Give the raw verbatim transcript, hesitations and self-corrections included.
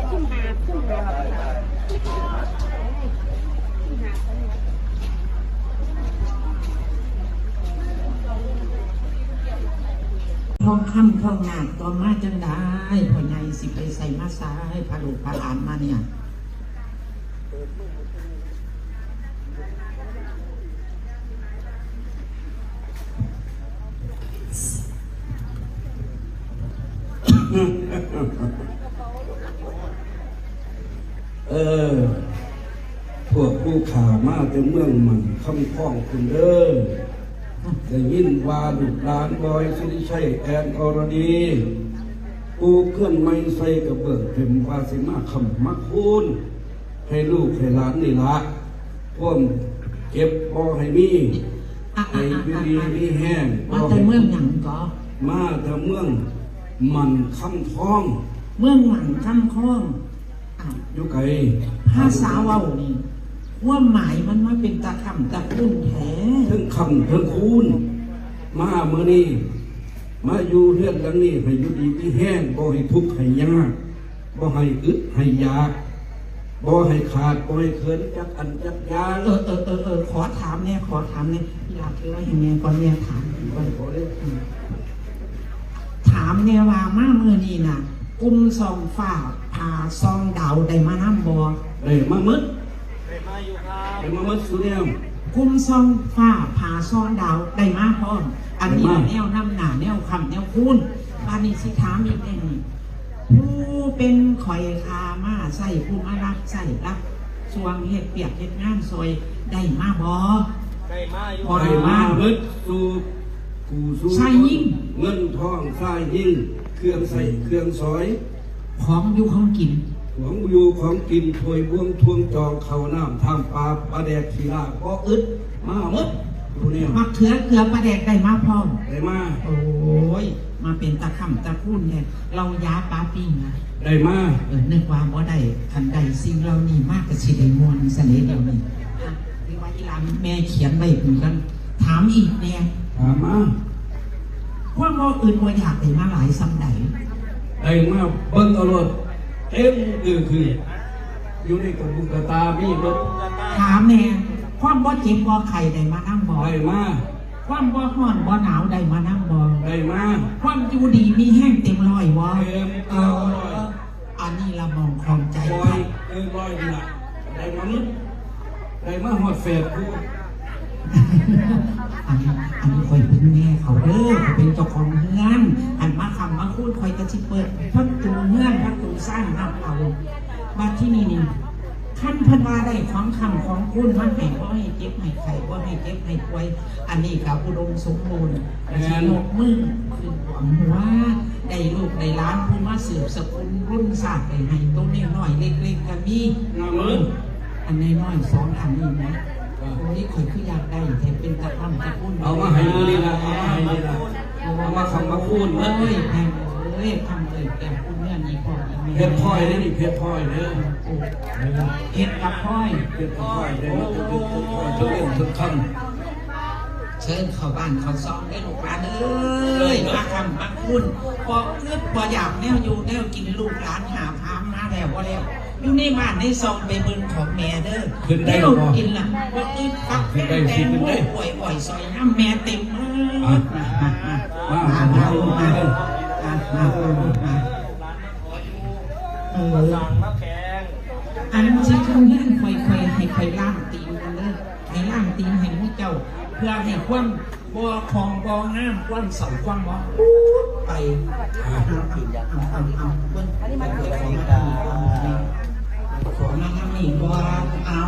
ทองคำทองหยาดก็มาจังได้ พ่อใหญ่สิไปใส่มาใส่พาลูกพาหลานมาเนี่ย เออ พวกผู้ข้ามาแต่เมืองมันคำพ้องคุณเด้อ ได้ยินว่าลูกหลานบอยสุริชัยแอนอรดี ปูเพื่อนไม่ใส่กระเบื้องเต็มว่าสิมาคำมาคูน ให้ลูกให้หลานนี่ละ ความเจ็บบ่ให้มี อ่ะ ให้ อ่ะ อยู่ดี อ่ะ มีแห้ง มาแต่เมืองหยังก็ มาแต่เมืองมันคำทอง เมืองหมันคำคองอ่ะ อยู่ไกล ภาษาเว้านี่ความหมายมันมาเป็นตาคำตาคุณแท้ เทิงคำเทิงคูน มาเมื่อนี้ มาอยู่เฮือนหลังนี้ให้อยู่ดีมีแห้งบ่ให้ทุกข์ให้ยากบ่ให้อึดให้อยากบ่ให้ขาดบ่ให้เขินจักอันจักอย่าง เออเออเออเออขอถามเนี่ยขอถามเนี่ยอยากเลยให้แม่ก่อนแม่ถามก่อน ขอเด้อ ถามเนี่ยว่ามาเมื่อนี้น่ะกลุ่มซองฟ้าผ่าซองดาวได้มานำบ่ ได้มาหมด ได้มาอยู่ครับ ได้มาหมดสุแนว กลุ่มซองฟ้าผ่าซองดาวได้มาพร้อม อันนี้ ได้มา แนวนำหน้าแนวคำแนวคูณบาดนี้สิถามอีกแน่นี่ผู้เป็นข่อยคามาใส่ผู้มารับใส่รับส่วงเฮ็ดเปียกเฮ็ดงานซอยได้มาบ่ ได้มาอยู่ บ่ ได้มาหมดสู่ผู้สู่ ใส่ยิ่ง เงินทองใส่ยิ่ง เครื่องใส่เครื่องสอย ของอยู่ของกิน ของอยู่ของกินถ้วยบ่วงถ้วงจองข้าวน้ำทางปลาปลาแดกขี้ลาบ่อึดมาหมดผู้นี้ มะเขือเกลือปลาแดกได้มาพร้อม ได้มา โอ้ย มาเป็นตาคำตาคูณเนี่ยเรายาปลาปิ้งนะ ได้มา เออนึกว่าบ่ได้คันใดสิ่งเหล่านี้มากก็สิได้ม่วนซะเลยเดี๋ยวนี้อ่ะที่ว่าอีหลานแม่เขียนไว้เหมือนกันถามอีกแน่ ถามมา ความบ่อื่นบ่อยากได้มาหลายส่ำใด ได้มาเบิ่งเอารถเต็มคือคืออยู่ในกระบุงกระตามีเบิด ถามแน่ความบ่เจ็บบ่ไข้ได้มานำบ่ ได้มา ความบ่ฮ้อนบ่หนาวได้มานำบ่ ได้มา ความอยู่ดีมีแฮงเต็มร้อยบ่ เต็มเก้าร้อย อันนี้ละมองของใจ ร้อยเต็มร้อยนี่ล่ะได้มาหมดได้มาฮอดแฝดผู้ อันนี้อันนี้ข่อยเป็นแม่เขาเด้อเขาเป็นเจ้าของเฮือนอันมาคำมาคูณข่อยก็สิเปิดประตูเฮือนประตูซ่านรับเอาบัดที่นี่นี่คันเพิ่นว่าได้ของคำของคูณมาให้บ่ให้เจ็บให้ไข้บ่ให้เจ็บให้ป่วย อันนี้ก็อุดมสมบูรณ์ แม่น ยกมือขึ้นหวังว่าได้ลูกได้หลานผู้มาสืบสกุลรุ่นชาติไปให้ตัวน้อยๆเล็กๆก็มี งามเลย อันน้อยๆสองอันนี้นะ อ่า โอ้ยข่อยคืออยากได้แต่เป็นตะคำตะคุณ เอามาให้มื้อนี้ล่ะเอามาให้มื้อนี้ล่ะเอามาคำมาคูณ เอ้ เอ้ ย ย แพงเอ้ยคำเอ้ยแกคุณเงินอีกพออีกแม่ เพชรพลอยนี่นี่เพชรพลอยเด้อ เห็ดกับพลอย เพชรพลอยเด้อเพชรพลอยเท่าเล่นทุกคำ เชิญเข้าบ้านเข้าซองได้ลูกหลานเอ้ยมาคำมาคุณพออึดพออยากแนวอยู่แนวกินลูกหลานหาพามมาแล้วว่าแล้ว อยู่ในบ้านในซองไปเบิ่งของแม่เด้อ ขึ้นได้ แน บ่ วกินล่ะว่าอึดฟัก ขึ้นได้สิขึ้นได้ ป่วยอ่อยซอยน้ำแม่เต็มเออ อ่ะ มามามามามามามามาเออ สั่งมาแพง อันที่เขาเฮียนค่อยๆให้ค่อยล้างตีนกันเด้อให้ล้างตีนให้หมู่เจ้า เพื่อให้ความบ่คองบ่งามความเศร้าความหมองไปเอาเอาเอาเอาเอาเพิ่นไปเปิดของมาทางนี้ของมาทางนี้บ่เอา